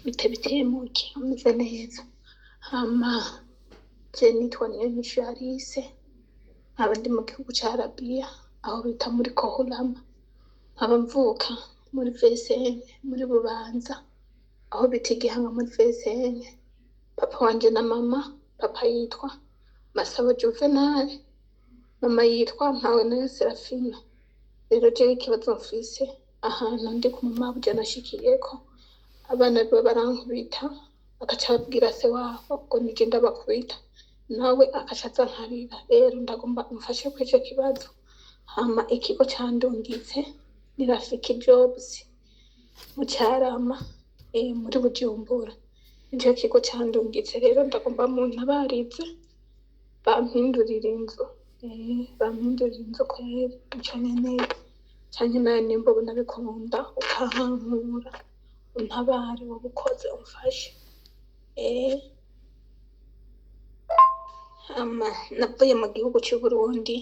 Bite bitemuke, umeze neza? Hama je nitwa Niyonyishu Alice, nkaba ndi mu gihugu ca Arabiya, aho bita muri Kohorama. Nkaba mvuka muri Vesene, muri Bubanza, aho bita Igihanga muri Vesene. Papa wanje na mama, papa yitwa Masabo Juvenal, mama yitwa Mpawenayo Serafina. Rero jewe ikibazo mfise, ahantu ndi ku mamabuja nashikiyeko, abana biwe barankubita, bagaca babwira se wabo ngo nije ndabakubita, nawe agaca aza ankarira. Rero ndagomba umfashe kuri ico kibazo. Hama ikigo candungitse ni Rafiki Jobs mu Carama, muri Bujumbura, nico kigo candungitse. Rero ndagomba muntabarize bampindurire inzu, bampindurire inzu kweri, nico nkeneye. Canke nawe nimba ubona bikunda ukahankura, untabare, woba ukoze, umfashe. Hama navuye mu gihugu c'Uburundi,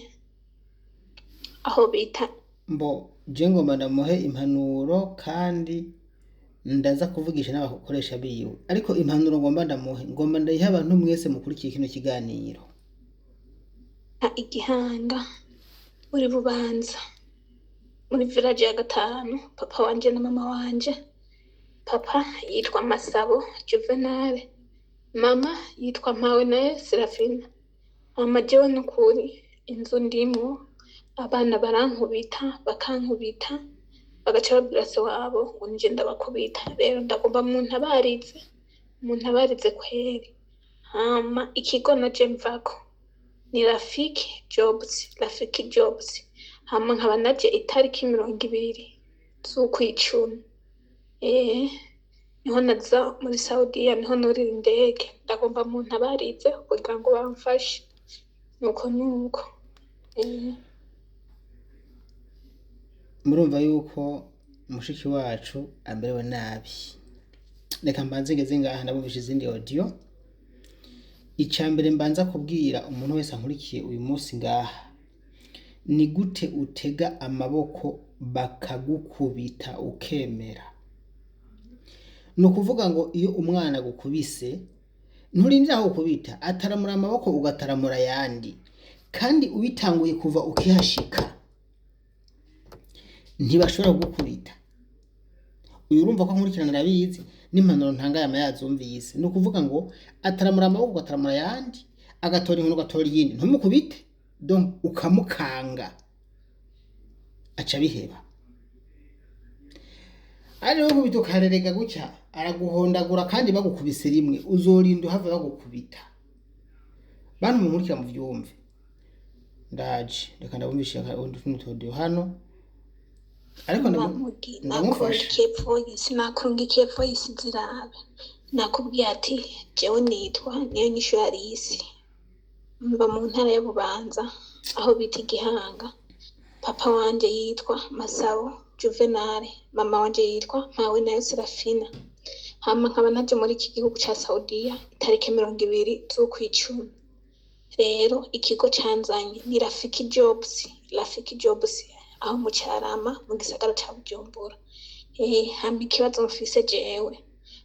aho bita Mbo je ngomba ndamuhe impanuro, kandi ndaza kuvugisha n'abakoresha biwe, ariko impanuro ngomba ndamuhe, ngomba ndayihe abantu mwese mukurikiye kino kiganiro. Igihanga muri Bubanza, muri village ya gatanu. Papa wanje na mama wanje, papa yitwa Masabo Juvenal, mama yitwa Mpawenayo Serafina. Hama jewe nukuri inzu ndimwo, abana barankubita, bakankubita, bagaca babwira se wabo ngo nije ndabakubita. Rero ndagomba muntabarize, muntabarize kweri. Hama ikigo naje mvako ni Rafiki Jobs, Rafiki Jobs. Hama nkaba naje itariki 20 z'ukwicumi, niho naza muri Saudiya, niho nurira indege. Ndagomba muntabarize kugira ngo bamfashe. Nuko nuko. Murumva yuko mushiki wacu amerewe nabi. Reka mbanze ngeze ngaha, ndabumvisha izindi audio. Ica mbere mbanza kubwira umuntu wese ankurikiye uyu munsi ngaha: ni gute utega amaboko bakagukubita ukemera? Ni ukuvuga ngo iyo umwana agukubise, nturindira aho ukubita, ataramura amaboko ugataramura ayandi, kandi ubitanguye kuva ukihashika ntibashobora kugukubita. Uyu urumva ko nkurikirana, arabizi n'impanuro ntanga yama yazumvise. Ni ukuvuga ngo ataramura amaboko ugataramura ayandi, agatora inkoni ugatora iyindi, ntumukubite, donc ukamukanga aca biheba. Ari rero kubita ukarerega gutya, araguhondagura, kandi bagukubise rimwe uzorinda uhava bagukubita. Bantu munkurikira, muvyumve. Ndaje, reka ndabumvishe utundi tudiyo hano, ariko ndamufasha. Nakurungikiye voice, nakurungikiye voice, zirabe. Nakubwiye ati jewe nitwa Niyo Nyishu Alice, mba mu ntara ya Bubanza, aho bita Igihanga. Papa wanje yitwa Masabo Juvenal, mama wanje yitwa Mpawenayo Serafina. Hama nkaba naje muri iki gihugu ca Saudiya itariki 20 z'ukwicumi. Rero ikigo canzanye ni Rafiki Jobs, Rafiki Jobs, aho mu Carama, mu gisagara ca Bujumbura. Hama ikibazo mfise jewe,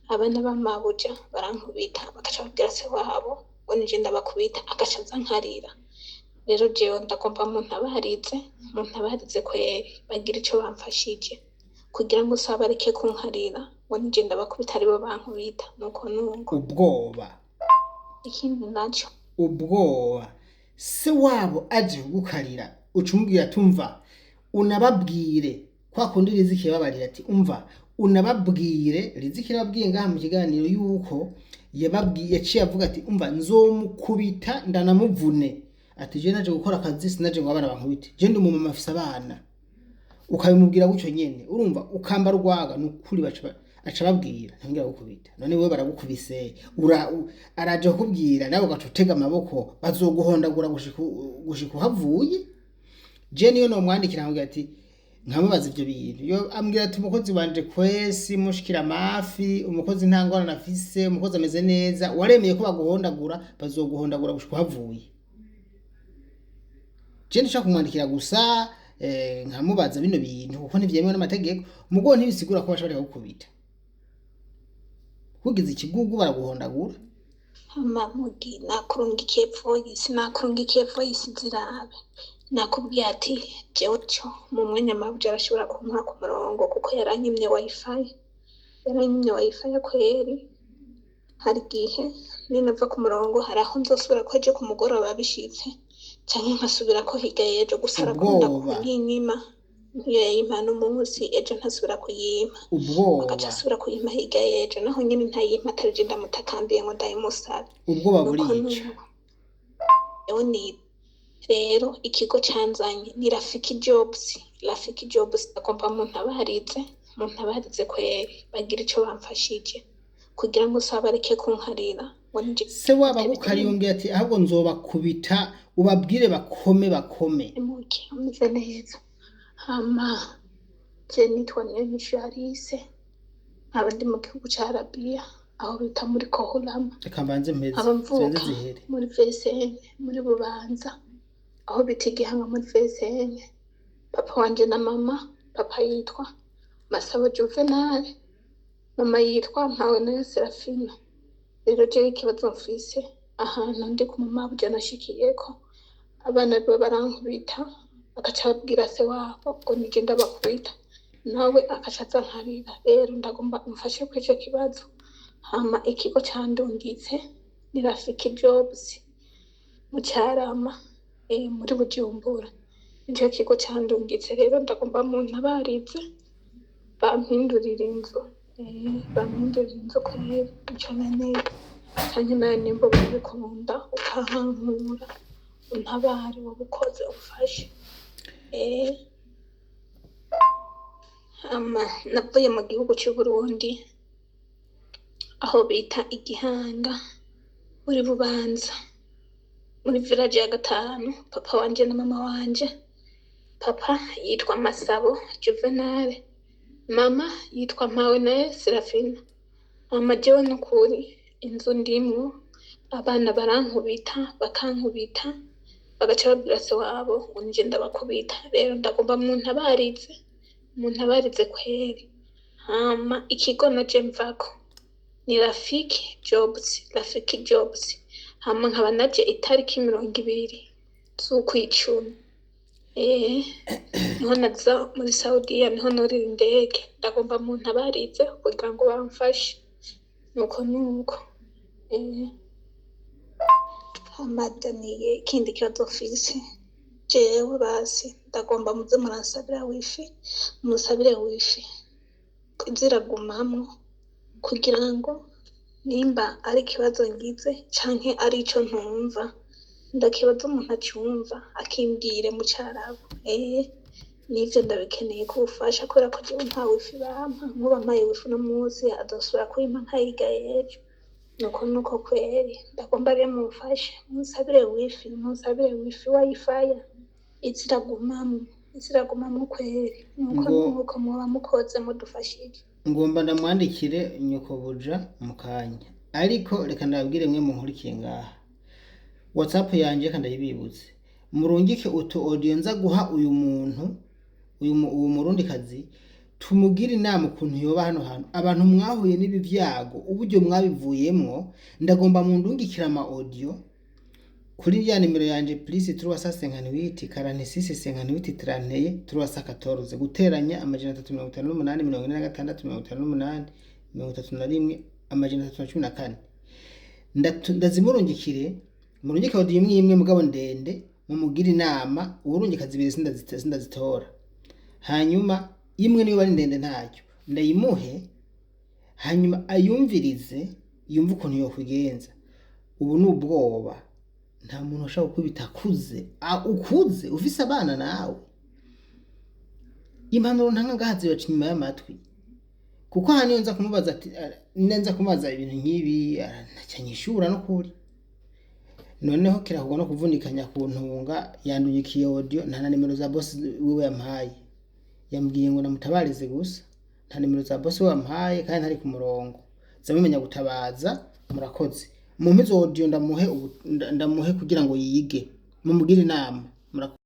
abana b'amabuja barankubita, bagaca babwira se wabo ngo nije ndabakubita, agaca aza ankarira. Rero jewe ndagomba muntabarize, muntabarize kweri, bagire ico bamfashije kugira ngo se bareke kunkarira ngo nije ndabakubita, aribo bankubita. Nuko nuko. Ubwoba. Ikindi naco, Ubwoba. Se wabo aje kugukarira, uca umubwira ati: "Umva, unababwire." Kwa kundi Riziki yababarira ati: "Umva, unababwire." Riziki yababwiye ngaha mu kiganiro yuko yababwiye, yaciye avuga ati: "Umva, nzomukubita ndanamuvune." Ati: "Je naje gukora akazi, sinaje ngo abana bankubite, je ndi umumama afise abana." Ukabimubwira gutyo nyene, urumva ukambara urwaga, ni ukuri aca ababwira, ntambwira gukubita. None wewe baragukubise, araje kukubwira, nawe ugaca utega amaboko, bazoguhondagura gushika uhavuye. Je niyo nomwandikira nkamubwira ati, nkamubaza ivyo bintu, yo ambwira ati: "Umukozi wanje kwesi mushikira amafi, umukozi nta ngorane afise, umukozi ameze neza." Waremeye ko baguhondagura, bazoguhondagura gushika uhavuye. Je ndashaka kumwandikira gusa, nkamubaza bino bintu, kuko ntivyemewe n'amategeko, mugo ntibisigura ko bashobora kugukubita. Kugize ikigugu baraguhondagura. Hama mugi nakurungikiye voice, nakurungikiye voice, zirabe. Nakubwiye ati jewe co mu mwanya mabuja arashobora kumpa ku murongo, kuko yaranyimye wifi, yaranyimye wifi kweri. Hari igihe ninava ku murongo hari aho nzosubira ko ejo ku mugoroba bishitse, canke nkasubira ko hirya y'ejo. Gusa arakunda Ubwoba. kuyinyima, nk'iyo yayimpa n'umunsi, ejo ntasubira kuyimpa, Ubwoba. agaca asubira kuyimpa hirya y'ejo, naho nyene ntayimpa atari je ndamutakambiye ngo ndayimusabe. Ubwoba Nuko burica. nuko rero ni rero ikigo canzanye ni Rafiki Jobs, Rafiki Jobs. Agomba muntabarize, muntabarize kweri, bagira ico bamfashije kugira ngo saba bareke kunkarira ngo nije. Se waba agukariye, ati ahubwo nzobakubita, ubabwire bakome bakome. Muke umeze neza. Hama je nitwa Niyonyishu Alice, nkaba ndi mu gihugu ca Arabiya, aho bita muri Kohorama. Reka mbanze mpeze Nkaba zibanze mvuka zihere. muri VSN, muri Bubanza, aho bita Igihanga muri VSN. Papa wanje na mama, papa yitwa Masabo Juvenal, mama yitwa Mpawenayo Serafina. Rero jewe ikibazo mfise, ahantu ndi ku mamabuja nashikiyeko, abana biwe barankubita, bagaca babwira se wabo ngo nije ndabakubita, nawe agaca aza nkarira. Rero ndagomba umfashe kuri ico kibazo. Hama ikigo candungitse ni Rafiki Jobs mu Carama, muri Bujumbura, nico kigo candungitse. Rero ndagomba muntabarize bampindurire inzu, bampindurire inzu kweri, ico nkeneye, canke nawe nimba ubikunda ukahankura, untabare, woba ukoze, umfashe. Hama navuye mu gihugu c'Uburundi, aho bita Igihanga muri Bubanza, muri village ya gatanu. Papa wanje na mama wanje, papa yitwa Masabo Juvenal, mama yitwa Mpawenayo Serafina. Hama jewe nukuri inzu ndimwo abana barankubita, bakankubita, bagaca babwira se wabo ngo nije ndabakubita. Rero ndagomba muntabarize, muntabarize kweri. Hama ikigo naje mvako ni Rafiki Jobs, Rafiki Jobs. Hama nkaba naje itariki 20 z'ukwicumi, niho naza muri Saudiya, niho nurira indege. Ndagomba muntabarize kugira ngo bamfashe. Nuko nuko. Hama daniye ikindi kibazo mfise jewe, basi ndagomba muze muransabira wifi, musabire wifi ziragumamwo, kugira ngo nimba ari ikibazo ngize canke ari ico ntumva, ndakibaza umuntu acumva akimbwire mu Carabu. Nivyo ndabikeneye ko ubufasha, kubera ko jewe nta wifi bampa. Nkuba mpaye wifi uno munsi, azosubira kuyimpa nkayiga ejo. Nuko nuko kweri ndagomba rero mumfashe, munsabire wifi, munsabire wifi, wifi iziragumamwo, iziragumamwo kweri. Nuko Ngo nuko muba mukoze mudufashije. Ngomba ndamwandikire nyokobuja mu kanya, ariko reka ndababwire mwe munkurikiye ngaha, WhatsApp yanje reka ndayibibutse, murungike utu audio nza guha uyu muntu, uwo murundikazi, tumugire inama ukuntu yoba hano hantu. Abantu mwahuye n'ibi vyago, uburyo mwabivuyemwo, ndagomba mundungikire ama audio kuri ya nimero yanje +358 46 58 31 314, guteranya 358 46 58 31 314. Ndazimurungikire, murungike audio imwe imwe mugabo ndende, mumugire inama. Uwurungika zibiri sindazitora. Hanyuma imwe niyo bari ndende ntacyo, ndayimuhe, hanyuma ayumvirize, yumve ukuntu yokwigenza. Ubu ni ubwoba, nta muntu ashobora gukubita akuze. Ukuze ufise abana nawe, impanuro ntanga ngaha zibaca inyuma y'amatwi, kuko aha niyo nza kumubaza ati nza kumubaza ibintu nk'ibi ntacyo anyishura no kuri. Noneho kirakugwa no kuvunikanya ku ntunga yandunyikiye audio, nta na nimero za boss wiwe yampaye, yambwiye ngo namutabarize gusa, nta nimero za boss wiwe yampaye kandi ntari ku murongo zamumenya gutabaza. Murakoze, mumpe izo audio ndamuhe, ndamuhe kugira ngo yige, mumugire inama. Murakoze.